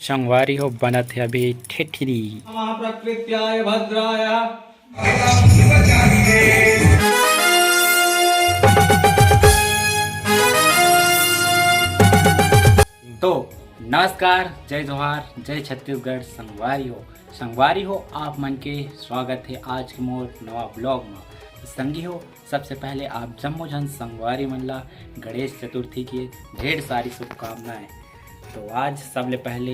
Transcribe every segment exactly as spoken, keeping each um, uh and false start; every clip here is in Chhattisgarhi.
संगवारी हो, बनत हे अभी ठेठरी। नमः प्रकृत्याय भद्राय। तो नमस्कार, जय जोहार, जय छत्तीसगढ़। संगवारी हो, संगवारी हो, आप मन के स्वागत हे आज के मोर नवा ब्लॉग म। संगी हो, सबसे पहले आप जम्मो झन संगवारी मन ला गणेश चतुर्थी के ढेर सारी शुभकामनाएं। तो आज सबले पहले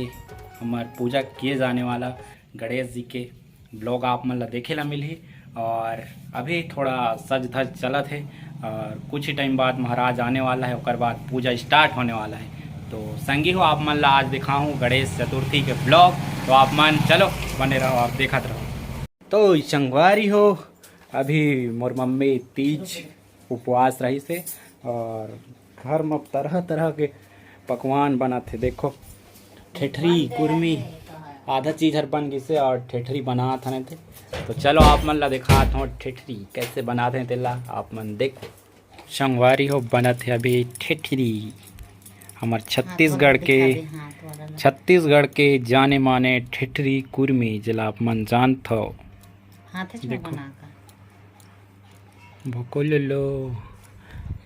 हमर पूजा किए जाने वाला गणेश जी के ब्लॉग आप मन ला देखे ला मिलही। और अभी थोड़ा सज धज चलत हे और कुछ ही टाइम बाद महाराज आने वाला है, ओकर बाद पूजा स्टार्ट होने वाला है। तो संगी हो, आप मन ला आज दिखाहूँ गणेश चतुर्थी के ब्लॉग। तो आप मन चलो बने रहो और देखत रहो। तो संगवारी हो, अभी मोर मम्मी तीज उपवास रहिस हे और घर म तरह तरह के पकवान बनत हे। देखो, ठेठरी, कुरमी, आधा चीज हर बन गिसे और ठेठरी बनात हन ते। तो चलो आप मन ला देखात हों ठेठरी कैसे बनात हे तेला आप मन देखो। संगवारी हो, बनत हे अभी ठेठरी, हमर छत्तीसगढ़ के, छत्तीसगढ़ के जाने माने ठेठरी कुरमी, जेला आप मन जानत हो। हाथ से देखो। बना का। भोको ले लो,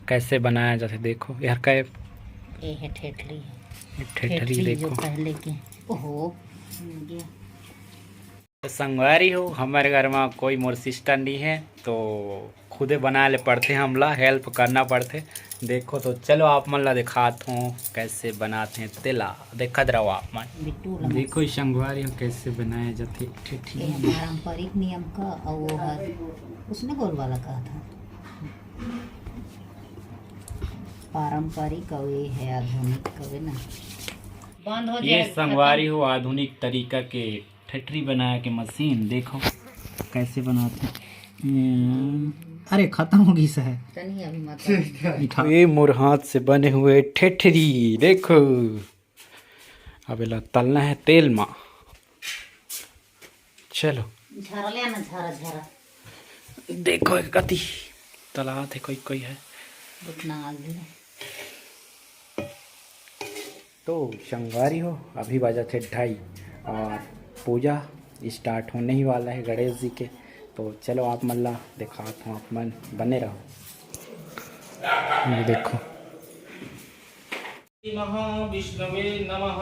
कैसे बनाया जाथे देखो। यार का ये है ठेठरी है। ये ठेठरी ठेठरी जो देखो। पहले के। ओहो, मिल गया। तो संगवारी हो, हमर घर में कोई मोर सिस्टर नहीं है, तो खुदे बनाए ले पड़थे, हमला हेल्प करना पड़थे। देखो तो चलो आप मन ला दिखात हों कैसे बनात हे तेला, देखत रहो आप मन। बिट्टू वाला देखो ये संगवारी हो कैसे बनाया जाथे ठेठरी। ये पारंपरिक नियम का, और वो हर उसने गोल वाला कहा था। पारंपरिक और ये है आधुनिक कवे ना। बंद हो ये जाए संगवारी हो आधुनिक तरीका के ठेठरी बनाए के मशीन। देखो कैसे बनाथे। हम्म, अरे खत्म हो गई है। तनी अभी मत मिठा। ये मोर हाथ से बने हुए ठेठरी देखो। अब एला तलना है तेल मा। चलो। झरा ले ना, झरा, झरा। देखो एक कती तलात हे, कोई कोई है। उतना आगे। तो संगवारी हो, अभी बजा थे ढाई और पूजा स्टार्ट होने ही वाला है गणेश जी के। तो चलो आप मन ला दिखात हों, आप मन बने रहो। ये देखो। महाविष्णवे नमः।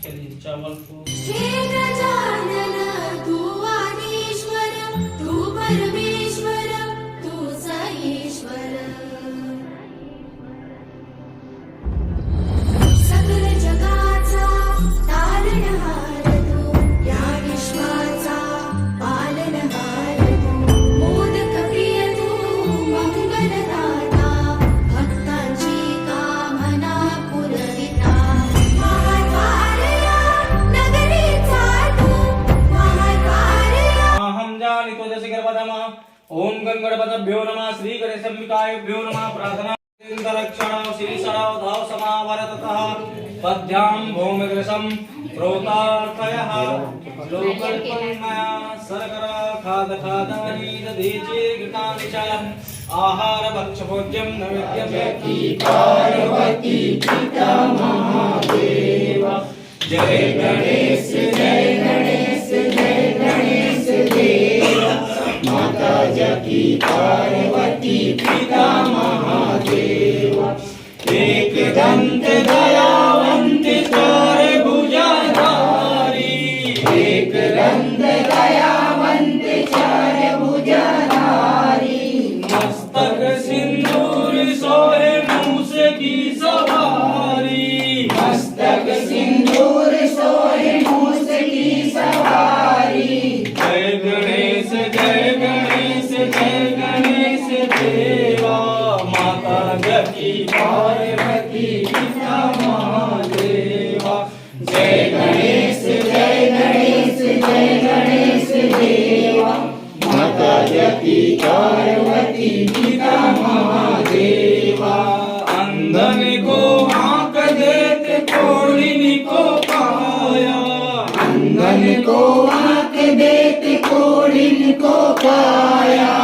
चलिए, चावल को। हे गजानन तू आदिश्वर, तू परमेश्वर, तू सईश्वर। सकल जगाचा तारणहार तू, या विश्वाचा पालनहार तू, मोदक प्रिय तू, मंगलदाता, भक्तांची कामना पुरविता, महाद्वारया नगरीचा तू, महाद्वारया। अहं जानितो दश गर्भधम। ओम गण गणपतभ्यो नमः, श्री गणेशंबिकाभ्यो नमः। प्रार्थना। रक्षण शीर्षण धाव समावरतः पद्भ्यां भूमिदृशं प्रोतार्थयः। लोकल्पन्मया शर्करा खाद खादानि दधि चीर्घृतानि च। आहार भक्ष भोज्यं नैवेद्यं पार्वती पिता महादेव। जय गणेश, जय गणेश, जय गणेश देवा। माता जाकी पार्वती पिता महादेव। एक दंत दयावंत चार भुजाधारी। एक दंत दयावंत चार भुजाधारी। मस्तक सिंदूर सोहे मूस की सवारी। मस्तक सिंदूर सोहे मूस की सवारी। जय गणेश, जय गणेश, जय गणेश देवा। माता जाकी पार्वती पिता महादेवा। जय गणेश, जय गणेश, जय गणेश देवा। माता जाकी पार्वती पिता महादेवा। अंधन को आंख देत कोढ़िन को काया। अंधन को आंख देत कोढ़िन को काया।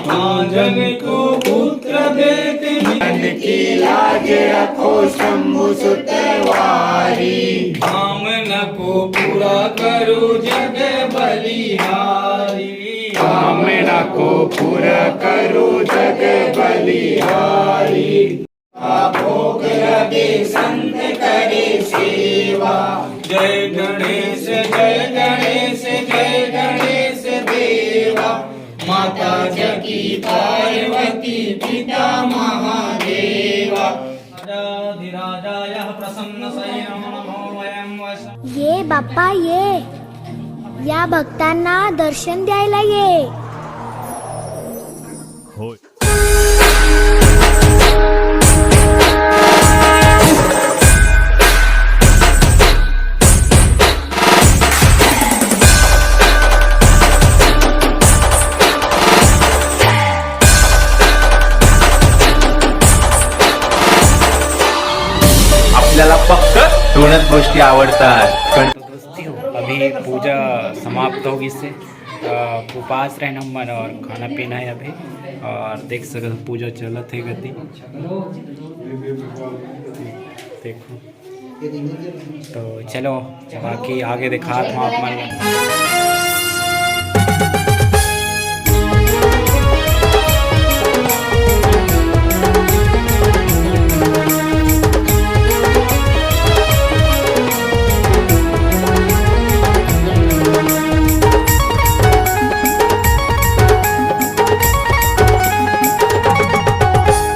बांझन को पुत्र देत मन के लाज रखो शंभु सुत वारी। कामना को पूरा करो जग बलिहारी। कामना को पूरा करो जग बलिहारी। भोग लगे संत करे सेवा। जय गणेश, जय गणेश, जय गणेश देवा। माता जकी पार्वती पिता महादेवा। राजाधिराजाय प्रसन्न शयनो नमो वयं वश। ये बाप्पा ये, या भक्तांना दर्शन द्यायला ये. आपल्याला फक्त दोनच गोष्टी आवडतात. दोस्ती हो, अभी पूजा समाप्त होगी इससे, अ, उपास रहना मन और खाना पीना है अभी। और देख सकते हो, पूजा चलत है गति। देखो, तो चलो, बाकी आगे दिखात हूँ आप मन ला।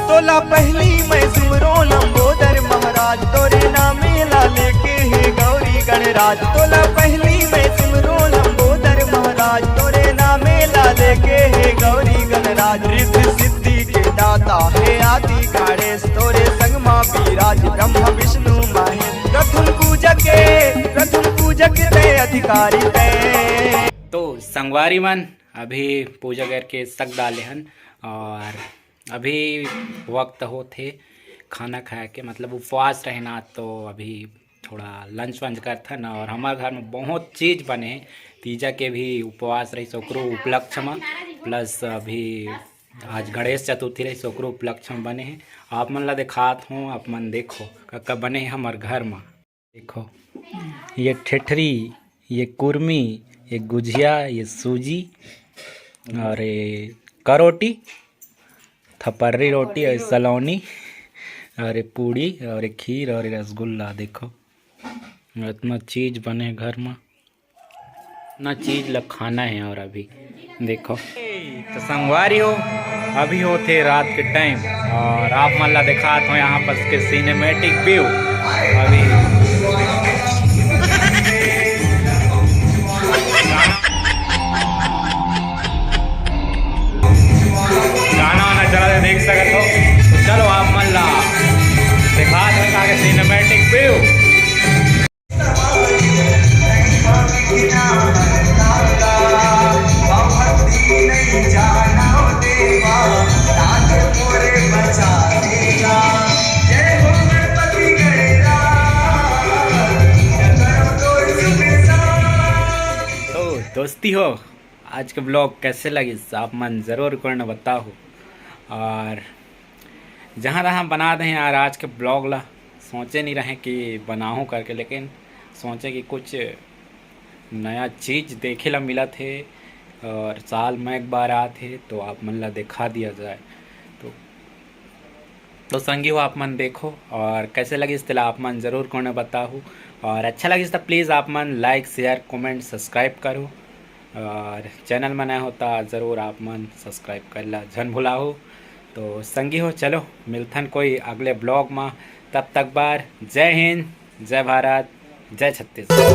तोला पहली मैं सुमरो लंबोदर महाराज, तोरे नामे ला लेके हे गौरी गणराज। तोला पहली मैं सुमरो लंबोदर महाराज, तोरे नामे ला लेके हे गौरी गणराज। रिद्धि सिद्धि के दाता हे आदि गणेश, तोरे संग मा विराज ब्रह्मा विष्णु महेश। प्रथम पूजक, प्रथम पूजक ते अधिकारी ते। तो संगवारी मन, अभी पूजा करके सक डाले हन और अभी वक्त होत हे खाना खाए के, मतलब उपवास रहना, तो अभी थोड़ा लंच वंच करथन। और हमारे घर में बहुत चीज बने हे, तीजा के भी उपवास रहिस ओकरो उपलक्ष्य में, प्लस अभी आज गणेश चतुर्थी रहिस ओकरो उपलक्ष्य में बने हे। आप मन ला दिखात हूँ, आप मन देखो का का बने हे हमर घर में। देखो, ये ठेठरी, ये कुरमी, ये गुझिया, ये सूजी और ये करोटी, थपर्री रोटी और सलौनी और ये पूड़ी और ये खीर और ये रसगुल्ला। देखो, इतना चीज बने घर में। ना चीज ला खाना है। और अभी देखो, तो संगवारी हो, अभी होथे रात के टाइम और आप मन ला दिखात हो यहाँ पास के सिनेमैटिक व्यू। अभी गाना वाना चला, देख सकत हो। तो चलो, आप मन ला दिखात हो यहाँ के सिनेमैटिक व्यू। तो दोस्ती हो, आज के ब्लॉग कैसे लगिस, आप मन जरूर करना बताओ। और जहाँ तहाँ बना दे यार आज के ब्लॉग ला, सोचे नहीं रहे कि बनाऊँ करके, लेकिन सोचे कि कुछ नया चीज देखे ला मिलत हे और साल में एक बार आत हे, तो आप मन ला दिखा दिया जाए। तो तो संगी हो, आप मन देखो और कैसे लगिस तेला आप मन जरूर कोने बताहू। और अच्छा लगिस त प्लीज आप मन लाइक, शेयर, कमेंट, सब्सक्राइब करो। और चैनल में नया हो त जरूर आप मन सब्सक्राइब कर ला झन भुलाहू। तो संगी हो, चलो मिलथन कोई अगले ब्लॉग में, तब तक बार जय हिंद, जय भारत, जय छत्तीसगढ़।